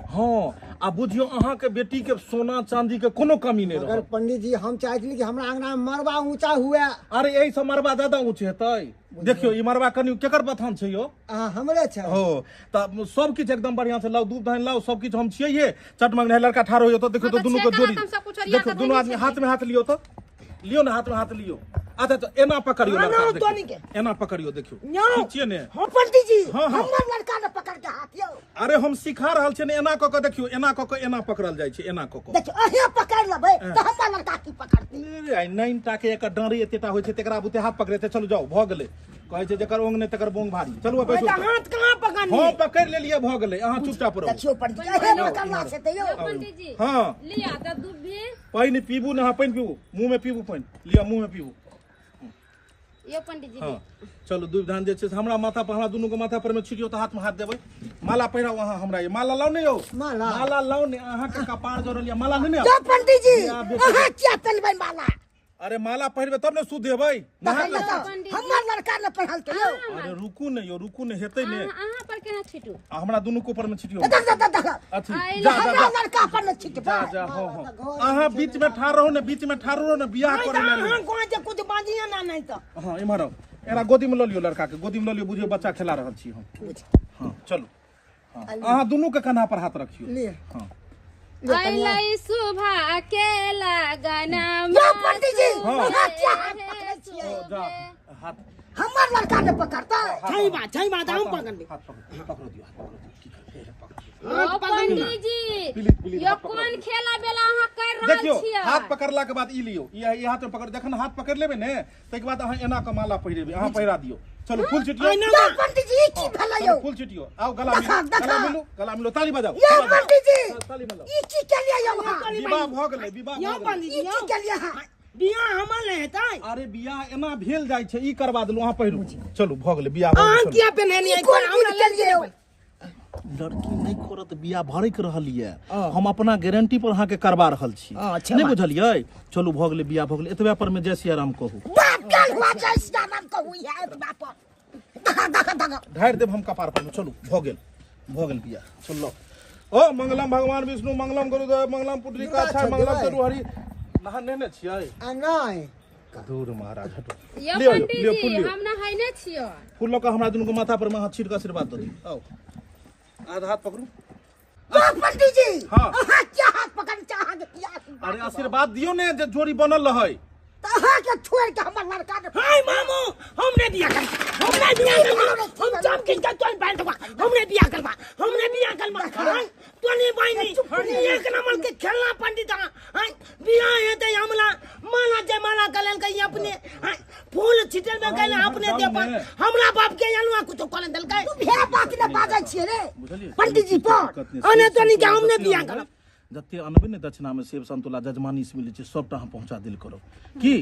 हाँ आ बुझियौ अहाँ के बेटी के सोना चांदी के कोनो कमी नहि रहत। पंडीजी हम चाहै छली कि हमरा अंगना में मरबा ऊंचा हुए। अरे एहि से मरबा ज्यादा ऊंच हेतै। देखियौ ई मरबा कनि केकर बथान छै यौ? हमरे छै। हो तऽ सब किछु एकदम बढ़िया से लाउ, दूध धान लाउ, सब किछु हम छियै। चट मंगने लड़का ठाढ़ हो तो देखियौ तो दुनू के जोड़ी, देखियौ दुनू आदमी हाथ में हाथ लियौ, तो लियौ ना, हाथ में हाथ लियौ। अच्छा तो एना पकड़ियौ लड़का, एना पकड़ियौ, देखियौ ठीक छियै ने? हां पंडीजी हमर लड़का ने पकड़ के हाथ यौ। अरे हम सिखा रहल छियै ने, एना क के देखियौ, एना क के एना पकड़ल जाइ छै, एना क के देखियौ अहे पकड़ लेबै तऽ हमर लड़का की पकड़तै? अरे 9 टा के एकर डाँड़ी एतेटा होइ छै, तकरा बुते हाथ पकड़ेतै। चलू जाउ, भऽ गेलै। कहै छै जकर ओंग नहि तकर बोंग भारी। चलू बैसू। हाथ कहाँ पकड़नी? हम पकड़ लेलियै, भऽ गेलै, अहाँ चुपचाप रहू। देखियौ पंडीजी अहे पकड़ला छै त यौ। पंडीजी हां लिया त दूध भी पानि पीबू ने, अहाँ पानि पीबू, मुँह में पीबू पानि, लिअ मुँह में पीबू यो पंडीजी। हाँ चलू दूध धान जे छै हमरा माथा पर, हमरा दुनू के माथा पर में छिटियौ तऽ हाथ में हाथ देबै। माला पहिराउ अहाँ हमरा, ये माला लाउ ने यौ, माला माला लाउ ने, अहाँ के कपार जरल या माला नहि ने। यौ पंडीजी अहाँ किया पहिरबै माला? अरे माला पहिरबै तब ने शुद्ध हेबै। हमर लड़का ने पहिरलकै यौ। अरे रुकू ने यौ, रुकू ने, हेतै ने। अहाँ पर केना छिटू? आ हमरा दुनू के ऊपर में छिटियौ। अथी जा जा हमरा लड़का पर ने छिटबै। जा जा हां हां अहाँ बीच में ठाढ़ रहू ने, बीच में ठाढ़ रहू ने, बियाह करै लेल। अहाँ कोन जे कुछ बाजिए ना नहीं त। हां इम्हर आउ, एकरा गोदी में ल लियौ, लड़का के गोदी में ल लियौ, बुझियौ बच्चा खेला रहल छी हम। हां चलू, अहाँ दुनू के कन्हा पर हाथ रखियौ। हां अइलै सुभा के लगना। यौ पंडीजी अहाँ किया हाथ पकड़ै छियै? हाथ हमर लड़का ने पकड़तै। छै बात, छै बात, हम पकड़बै। हाथ पकड़ो दियौ, हाथ पकड़ो दियौ, की करबै, पकड़ो। ओ पंडीजी यो कोन खेला बेला अहाँ कर रहल छियै? हाथ पकड़ला के बाद ई लियौ, ई हाथ में पकड़, जखन हाथ पकड़ लेबै ने ताहिके बाद अहाँ एना के माला पहिरेबै, अहाँ पहिरा दियौ। चलू फूल छिटियौ। यौ पंडीजी की भेलै यौ? फूल छिटियौ, आउ गला मिलू, गला मिलू, गला मिलू, ताली बजाउ। यौ पंडीजी ई की केलियै यौ? विवाह भऽ गेलै, विवाह यौ पंडीजी ई की केलियै अहाँ? बियाह हमर नहि हेतै? अरे बियाह एना भेल जाइ छै, ई करवा देलहुँ, अहाँ पहिरू। चलू भऽ गेलै बियाह। अहाँ किया पहिनेलियै? हमरा केलियै यौ? लड़की नहि करत बियाह, भरक रहल यऽ, हम अपना गारंटी पर अहाँके करवा रहल छी, नहि बुझलियै? चलू भऽ गेलै बियाह, भऽ गेलै। एतबे पर में जय सियाराम कहू। बाप काल हुआ जय सियाराम कहू, इएह एतबा पर। दगा दगा दगा ढारि देब हम कपार पर। चलू भऽ गेल, भऽ गेल बियाह। चलू ओ मंगलम भगवान विष्णु, मंगलम गुरुदेव, मंगलम पुंडरीकाक्ष, मंगलम तरुहरि। नहा नेने छियै? नहि दूर महाराज हटो। यो पंडीजी हम नहाइने छियै। फूल लऽ कऽ हमरा दुनू के माथा पर में अहाँ छीट कऽ आशीर्वाद दऽ दियौ। आउ आधा हाथ पकड़ू। यो पंडित जी, हाँ। अहाँ क्या हाथ पकड़ के अहाँ के किया? अरे आशीर्वाद दियो ने जे जोड़ी बनल रहै। त अहाँ के छोड़ के हमर लड़का ने हाय मामू, हमने बियाह कर, हमने बियाह करवा, हम जब किस का तोन बैठ बा, हमने बियाह करवा, हमने बियाह करवा। हाय तो नहीं बाइनी एक नंबर के खेलना पंडित। हाय बियाह है ते हमला माला जयमाला कलन के अपने हाय फूल छिटल में गइल अपने दे पर हमरा बाप के अलुआ कुछ कोलन दल के तू भे बात ने बाजै छियै रे पंडित जी पर। अने तो नहीं के हमने बियाह करब। जते अनबै ने दक्षिणा में सेब संतोला जजमानी से मिलै छै सबटा अहाँ पहुंचा देल करब की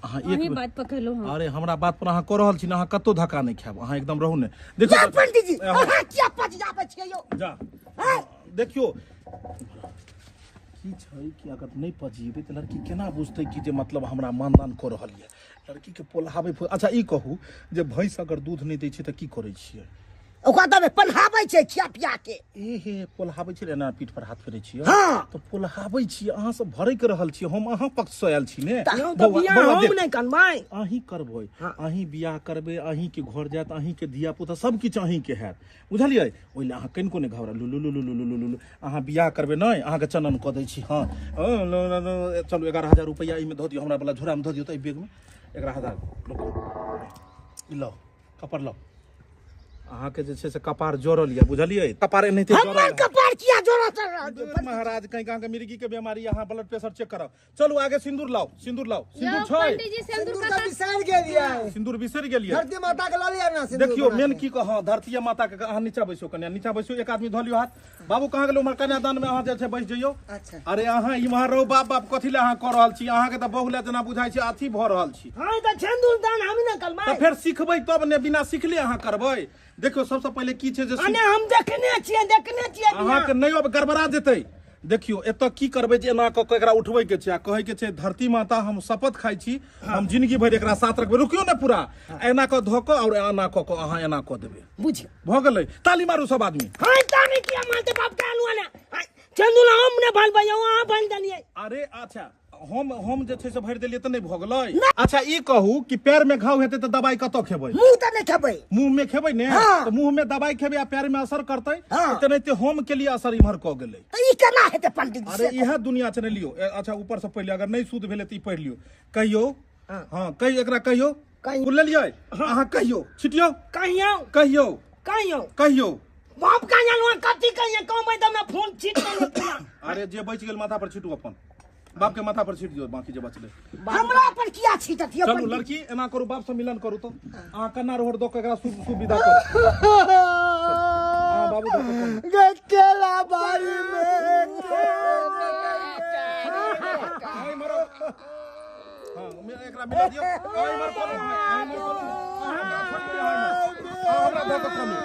अहाँ एक बात पकड़लो। हां अरे हमरा बात पर अहाँ कह रहल छी ने, अहाँ कतौ धक्का नहीं खायब, अहाँ एकदम रहू ने। देखियो पंडित जी, अहाँ किया पजियाबै छियै यौ? जा देखियो की छै कि अगर नहीं पजिएबै तऽ लड़की केना बुझतै कि जे मतलब हमरा मानदान कऽ रहल यऽ। लड़की के पोल्हाबै। अच्छा ई कहू जे भैंस अगर दूध नहि दै छै तऽ की करै छियै? ओकरा तब पन्हाबै छै खिया पिया के। ए हे पोल्हाबै छै एना पीठ पर हाथ फेरै छियै? हाँ। तऽ पोल्हाबै छियै, अहाँ सब भरैक रहल छियै, हम अहाँ पक्ष से आयल छी ने। तऽ बियाह हम नहि करबै, अहीं करबै, अहीं बियाह करबै, अहीं के घर जायत, अहीं के धिया पुता सब किछु अहीं के हैत, बुझलियै? ओहि लए अहाँ कनिको नहि घबरा लू लू लू लू लू लू लू। अहाँ बियाह करबै नहि, अहाँके चनन कऽ दै छी। हाँ चलू 11,000 रुपैआ एहिमे धऽ दियौ, हमरा वला झोरामे धऽ दियौ तऽ एहि बैगमे 11,000 ई लाउ, कपड़ लाउ। अहाँके जे छै से कपार जोड़ल यऽ, बुझलियै? कपार एनाहिते जोड़ल। हमर कपार किया जोड़ल रहल? महाराज कहीं अहाँके मिर्गी के बीमारी, अहाँ ब्लड प्रेशर चेक कराउ। चलू आगे सिंदूर लाउ, सिंदूर लाउ। सिंदूर छै? पंडित जी सिंदूर कतऽ बिसरि गेलियै? सिंदूर बिसरि गेलियै? धरती माता के लऽ लिअ ने सिंदूर। देखियौ मेन की कह, हाँ धरती माता के अहाँ नीचा बैसो, कन्या नीचा बैसो, एक आदमी धऽ लियौ हाथ। बाबू कहाँ गेलौ? उम्हर कन्यादान में अहाँ जे छै बैस जइयौ। अच्छा। अरे अहाँ इम्हर रहू, बाप बाप कथी लए अहाँ कऽ रहल छी? अहाँके तऽ बहु लए जेना बुझाइ छै अथी भऽ रहल छी। हाँ तऽ सिंदूर दान हम ने करबै। तऽ फेर सिखबै तब ने, बिना सिखले अहाँ करबै? देखियौ सबसे पहिले की छै जे अने हम देखने छियै, देखने छियै अहाँके नहि अब गड़बड़ा जेतै। देखियौ एतऽ की करबै जे एना कऽ कऽ एकरा उठबै के छै आ कहै के छै धरती माता हम शपथ खाइ छी हम जिंदगी भरि एकरा साथ रखबै। रुकियौ ने पूरा, एना कऽ धऽ कऽ और एना कऽ कऽ अहाँ एना कऽ देबै। बुझियौ भऽ गेलै। ताली मारू सब आदमी। हां ताली किया मारते बाप के आलू ने? चंदू हम ने भलबै, अहाँ भल देलियै। अरे अच्छा हम जे छै से भरि देलियै तऽ नहि भऽ गेलै। अच्छा ई कहू कि पैर में घाव हेतै तऽ दवाई कतऽ खेबै? मुँह तऽ नहि खेबै। मुँह में खेबै ने? हाँ। तऽ मुँह में दवाई खेबै आ पैर में असर करतै। हाँ। तेनाहिते हम के लिए असर इम्हर कऽ गेलै। तऽ ई केना हेतै पंडित जी? अरे इएह दुनिया छै ने। लियौ अच्छा ऊपर से पढ़ि लियौ, अगर नहि शुद्ध भेलै तऽ ई पढ़ि लियौ। कहियौ। हाँ कहियौ, एकरा कहियौ। लेलियै अहाँ? कहियौ, छिटियौ, कहियौ, कहियौ, कहियौ, कहियौ। बाप का जानवा कथी कहिए? कहबै तब ने फोन छीट देलै पूरा। अरे जे बचि गेल माथा पर छिटू, अपन बाप के माथा पर छीट दियौ, बाकी जे बचलै हमरा पर किया छीटत यौ? चलू लड़की एना करू, बाप से मिलन करू तो अहाँ कन्ना रोहर दऽ के एकरा सुविधा करू। अहाँ बाबू दऽ के गे केला बारी में। हाँ एकरा मिला दियौ। अहाँ इम्हर करू, अहाँ इम्हर करू, अहाँ हमरा दऽ के करू।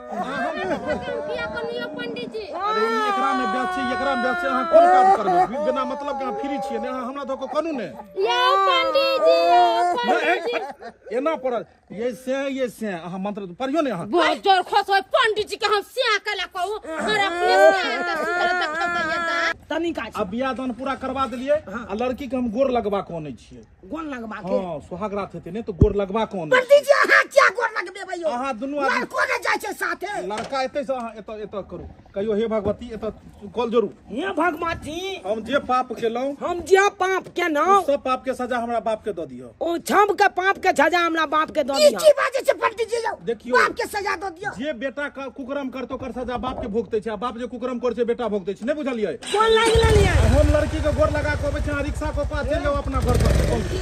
किया करू यौ पंडित जी? अरे ई एकरा में व्यस्त छै, एकरा में व्यस्त छै, अहाँ कोन काज करबै? बिना मतलब के अहाँ फ्री छियै ने, अहाँ हमरा दऽ कऽ करू ने। यौ पंडित जी, यौ पंडित जी एना पड़ल ये से अहाँ मंत्र पढ़ियौ ने। अहाँ बहुत जोर खुश होय पंडित जी के हम सिया कला कहू, और अपने सिया त सुतल त खसैया तनिका। अब बियाह दान पूरा करवा देलियै आ लड़की के हम गोर लगवा कऽ अनै छियै। गोर लगवा के? हाँ सुहाग रात हेतै ने तऽ गोर लगवा कऽ अनै। पंडित जी अहाँ किया गोर लगबेबै यौ? अहाँ दुनू आदमी लड़को ने जाइ छै साथे। लड़का एतै से अहाँ एतऽ एतऽ करू। कहियो हे भगवती एतऽ कल जोड़ू। हे भगवती हम जे पाप केलहुँ, हम जे पाप केलहुँ सब पाप के सजा हमरा बाप के दऽ दियौ। ओ छम के पाप के सजा हमरा बाप के दऽ दियौ। की बाजै छै पंडित जी यौ? देखियौ बाप के सजा दऽ दियौ। जे बेटा कुकर्म करतै ओकर सजा बाप के भोगतै छै आ बाप जे कुकर्म करै छै बेटा भोगतै छै, नहि बुझलियै? गोर लागि लेलियै। हम लड़की के गोर लगा कऽ अबै छी, अहाँ रिक्शा कऽ कऽ चलि जाउ अपना घर पर।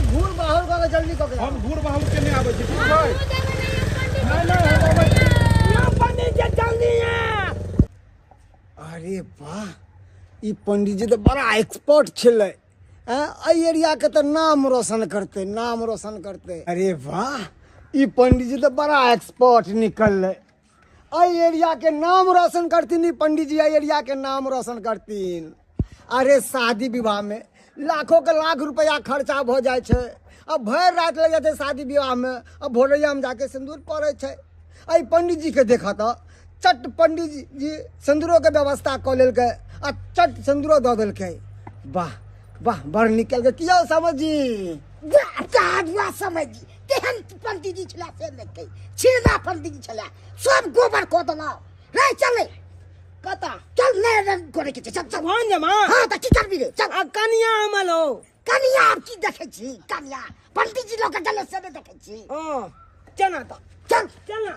घूर बाहुर कऽ के जल्दी कऽ के। हम घूर बाहुर के नहि आबै छी, ठीक छै? नहि नहि हम अबै छी। यौ पंडित जी जल्दी आ। अरे वाह, ई पंडित जी तऽ बड़ा एक्सपर्ट छलै। एहि एरिया के तऽ नाम रोशन करतै, नाम रोशन करतै। अरे वाह, ई पंडित जी तऽ बड़ा एक्सपर्ट निकललै। एहि एरिया के नाम रोशन करथिन ई पंडित जी, एहि एरिया के नाम रोशन करथिन। अरे शादी विवाह में लाखों के लाख रुपया खर्चा भऽ जाइ छै, आ भरि राति लागि जाइ छै शादी विवाह में, आ भोरैया में जाके सिन्दूर पड़ै छै। एहि पंडित जी के देखऽ तऽ चट पंडित जी सिन्दूरो के व्यवस्था कऽ लेलकै आ चट सिन्दूरो दऽ देलकै। वाह वाह, बड़ नीक केलकै। किया समझ जी? वाह समझ जी, तेहन पंडित जी छला से देखै छिड़ना पंडित जी छला, सब गोबर कऽ देलक। रे चलै। कता चल नै करे के छै चल चल भन जमा। हां त की करबी रे चल। आ कनिया हमल हो। कनिया आब की देखै छी? कनिया पंडित जी लोग गेल से नै देखै छी। हां चल ना त चल चल ना।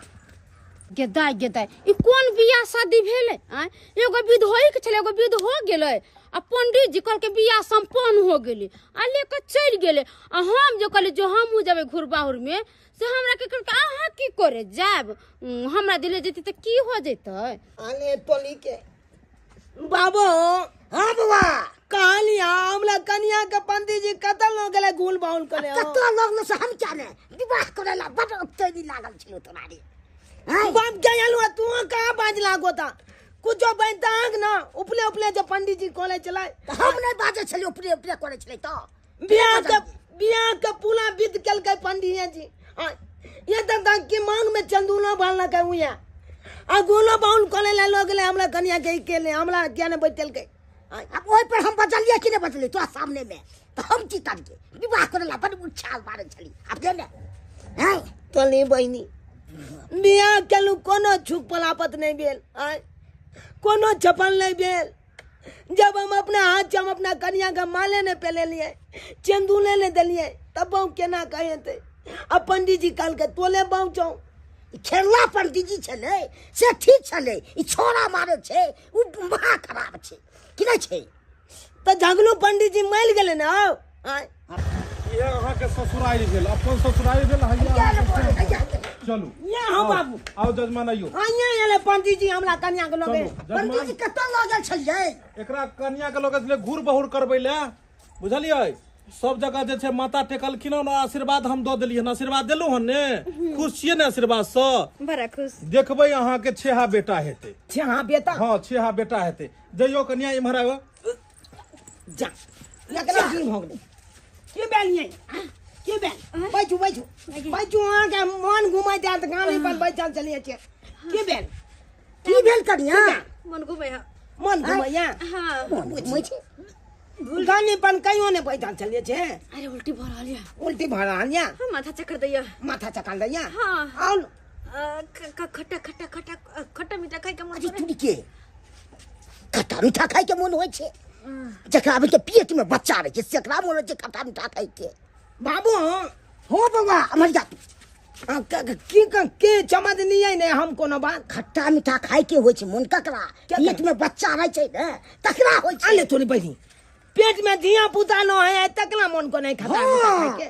गेदाय गेदाय ई कोन बियाह शादी भेलै? आँय एगो विध होइके छलै, एगो विध हो गेलै आ पंडित जी कहलकै बियाह सम्पन्न हो गेलै आ लेके चलि गेलै। आ हम जे कहली जो हमहूँ जेबै घुर बाहुरमे से हमरा के कहलकै अहाँ की करे जायब, हमरा दिले जेतै तऽ की हो जेतै? अने टोली के बाबू। हां बौआ कहलिया हमरा कनिया के पंडित जी कतऽ लऽ गेलै गुल बाउल करे? कतऽ लऽ गेलै से हम क्या ने विवाह करे ला बड उक्तैनी लागल छलो तोरा रे। बाप के आलू तू कहाँ बाज लागोता कुछो बनता ना उपले उपले जो पंडित जी कॉलेज चलाए। हम नहीं बाजे छलियै उपले उपले करे छलै त बियाह के पूरा विध केलकै पंडित जी। ये तक की मांग में चंदूलो बांधलकै उया आ गुलो बाउल कॉलेज ला लऽ गेलै हमरा कनिया के अकेले हमरा किया ने बैठेलकै? अब ओहि पर हम बजलियै कि नहीं बजलियै तोरा सामने में त हम की करियै? विवाह करे ला बड उत्साह मारै छली आब के ने हैं तोली बहिनी बियाह केलू कोनो छुक पलापत नहीं भेल, कोनो छपल नहीं भेल। जब हम अपना हाथ से हम अपना कनिया के माले ने पे लेलिए चंदूले ने देलिए तब बहु केना कहेतै? अब पंडित जी कहलकै तोले बहु छौ। खेलला पंडित जी छलै से ठीक छलै, ई छोरा मारे छै उ महा खराब छै कि नहीं छै? त झगलू पंडित जी मरि गेलै ने। ये अहाँ के ससुरारी भेल, अपन ससुरारी भेल। चलू यहाँ बाबू आओ जजमान आइयो। आइए एले पंडित जी हमरा कन्या के लगे। पंडित जी कतऽ लऽ गेल छलियै? एकरा कन्या के लऽ गेल घूर बहुर करबै ले, बुझलियै? सब जगह जे छै माता टेकलखिन हन, आशीर्वाद हम दऽ देलियै हन। आशीर्वाद देलहुँ हन ने, खुश छियै ने आशीर्वाद सँ? बड़ा खुश। देखबै अहाँ के छेहा बेटा हेतै। छेहा बेटा? हाँ छेहा बेटा हेतै। जइयो कन्या इम्हर आबो। जा एकरा की भऽ गेलै? के भेल यै? के भेल? बैठू बैठू बैठू, अहाँ के मन घुमै जायत गाड़ी पर बैठल चलिए छै। के भेल? की भेल कन्या? मन घुमै है। मन घुमैया? हां मन घुमै छै। गाड़ी पर कहियो ने बैठल चलिए छै। अरे उल्टी भऽ रहल या। उल्टी भऽ रहल या? हां माथा चक्कर दैया। माथा चक्कर दैया? हां। और खट्टा खट्टा खट्टा खट्टा मीठा खाइ के मन। अरे तुरी के खट्टा मीठा खाइ के मन होइ छै? जकरा अभी के पेट में बच्चा रहै छै सेकरा मन होइ छै खट्टा मीठा खाइ के। बाबू हो बौआ अमर जा की के चमदनी है ने हम कोनो बात। खट्टा मीठा खाइ के होइ छै मन ककरा? पेट में बच्चा रहै छै ने तकरा होइ छै। अले थोड़ी बहिनी पेट में धिया पुता न है तकरा मन को नहीं खट्टा मीठा खाइ के।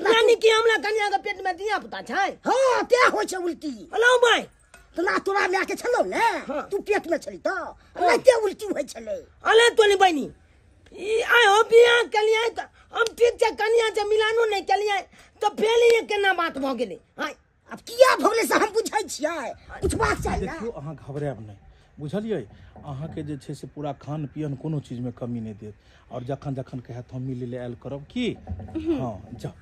यानी कि हमरा कन्या के पेट में धिया पुता छै? हां ते होइ छै उल्टी। हेलो भाई तना तोरा माय के छलौ ने तू पेट में छली त राते उल्टी होइ छलै। अले तोनी बहिनी ई आय हो बियाह केलियै त हम ठीक छै कन्या से मिलानो नहीं केलियै त फेल ये केना बात भऽ गेलै? हां अब किया भऽ गेलै से हम बुझै छियै, पुछबाक चाही ना। देखियौ अहाँ घबरायब नहि, बुझलियै? अहाँके जे छै से पूरा खान पियन कोनो चीजमे कमी नहि देत और जखन जखन कहत हम मिलै लए आयल करब की। हाँ जाउ।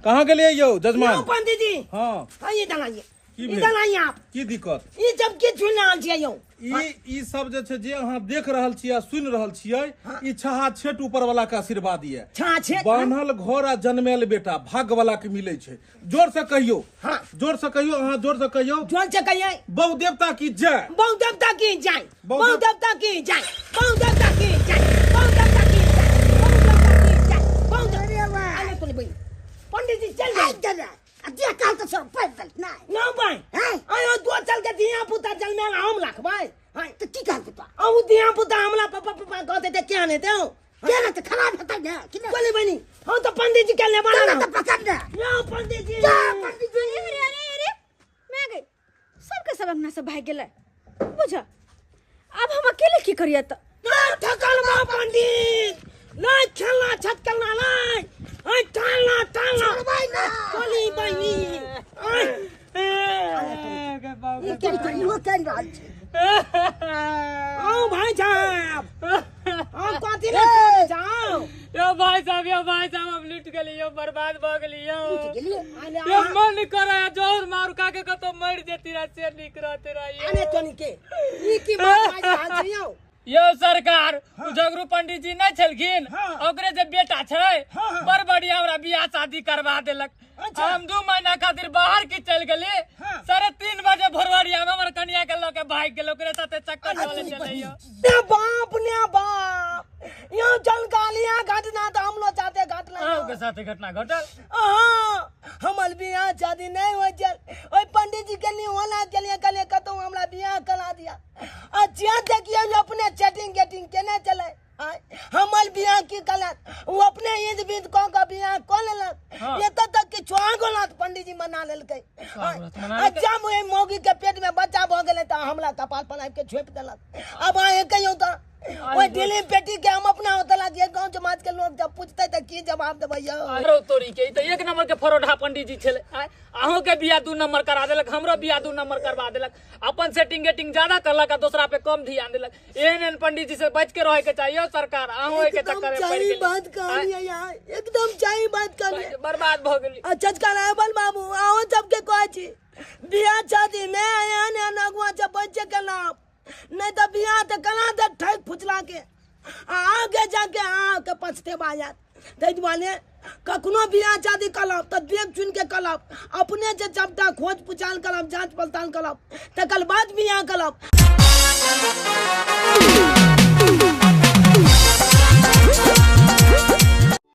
कहाँ गेलियै यौ जजमान? पंडित जी हाँ हाँ इधर आइए इधर आइए आप। की दिक्कत? ई सब के सुनि रहल छियै यौ? ई सब जे छै जे अहाँ देख रहल छियै आ सुनि रहल छियै ई छहा छेट ऊपर वाला के आशीर्वाद ये। छहा छेट बान्हल घर आ जनमेल बेटा भाग्य वाला के मिलै छै। जोर से कहियो। हाँ जोर से कहियो, अहाँ जोर से कहियो। जोर से कहियो। बहु देवता की जय। बहु देवता की जय। बहु देवता की जय। बहु देवता की जय। बहु देवता की जय। बहु देवता की जय। बहु देवता। अरे तोनी बहिन पंडित जी चल जाए। जे कहल तऽ सब पढ़ि देलक नहि ना भाई। आयो दो चल के धिया पुता जन्मेल हम रखबै। हां तऽ की कहल तोरा? अहू धिया पुता हमरा पापा पापा कहते ते क्या नहि देऊ? के नहि तऽ खराब हेतै ने कि नहि? बोले बहिनी हम तऽ पंडित जी के लेबा ना तऽ पकड़ ने। यौ पंडित जी। जा पंडित जी। अरे अरे अरे मैं गई सबके सब अपना सब भाग गेलै बुझ। अब हम अकेले की करिए त? ना थकल मा पंडित नहीं खेलना छटकलना नहीं आई टालना टालना छोड़बै ना। कोली बहिनी आई ई के इहो केन रहल छै? आओ भाई साहब हम कथी ले जाओ। यो भाई साहब, यो भाई साहब हम लूट गेली यो, बर्बाद भ गेली यो। लूट गेली? यो मन करे जोर मार का के कतो मर जेती रह से निक रहते रह। अरे तोनी के ई की बात बाज रहल छै यौ? यो सरकार झगरू पंडित जी नहीं छलखिन ओकरे जे बेटा छै बड़ बढ़िया हमरा बियाह शादी करवा देलक। हम 2 महीना खातिर बाहर की चल गेली, 3:30 बजे भोरवरिया में हमर कन्या माय के लऽ के भागि गेल, ओकरे साथे चक्कर चलै छलै यौ। ने बाप ने बाप, यहाँ चल गालियाँ घटना तो हम लोग चाहते घटना। अहूँ के साथे घटना घटल? हाँ, हमर बियाह शादी नहीं हो चल, ओहि पंडित जी के नहीं होना के लिए कहलिए कतौ हमरा बियाह करा दिया। आ जे देखिए जो अपने चैटिंग गेटिंग केने चले, हमर बियाह की कलक, वो अपने ईद बीद कऽ के बियाह कऽ लेलक। एतऽ तक कि चुहागो पंडित जी मना लेलकै। आ जब ओहि मौगी के पेट में बच्चा भऽ गेलै तऽ हमरा कपाल पर आबि के छोपि देलक। अब अहाँ कहियौ तऽ ओहि ढीली पेटी के हम अपना ओतऽ लागिए, गाँव समाज के लोग जब पूछते तऽ की जवाब देबै यौ? अरे तोरी के, ई तऽ एक नंबर के फरोढा पंडित जी छलै। अहूँ के बियाह 2 नंबर करा देलक, हमरो बियाह 2 नंबर करवा देलक। अपन सेटिंग गेटिंग ज्यादा करलक आ दोसरा पे कम ध्यान देलक। एहन एहन पंडित जी से बच के रहे के चाहिए सरकार। अहूँ के चक्कर में पड़ गेली। बात कहलियै यार, एकदम सही बात कहलियै, बर्बाद भऽ गेली। अच्छा रायबल बाबू, अहूँ सबके कहै छी बियाह शादी में एहन एहन अगुआ सब बचे के नाम नहीं तो बियाह तो कना दे ठक फुचला के आ आगे जाके अहाँके पछतेबा जायत। ताहि दुआरे कखनो बियाह शादी करब तऽ देख चुनि के करब, अपने जे सबटा खोज पुछाल करब, जाँच पड़ताल करब, तकर बाद बियाह करब।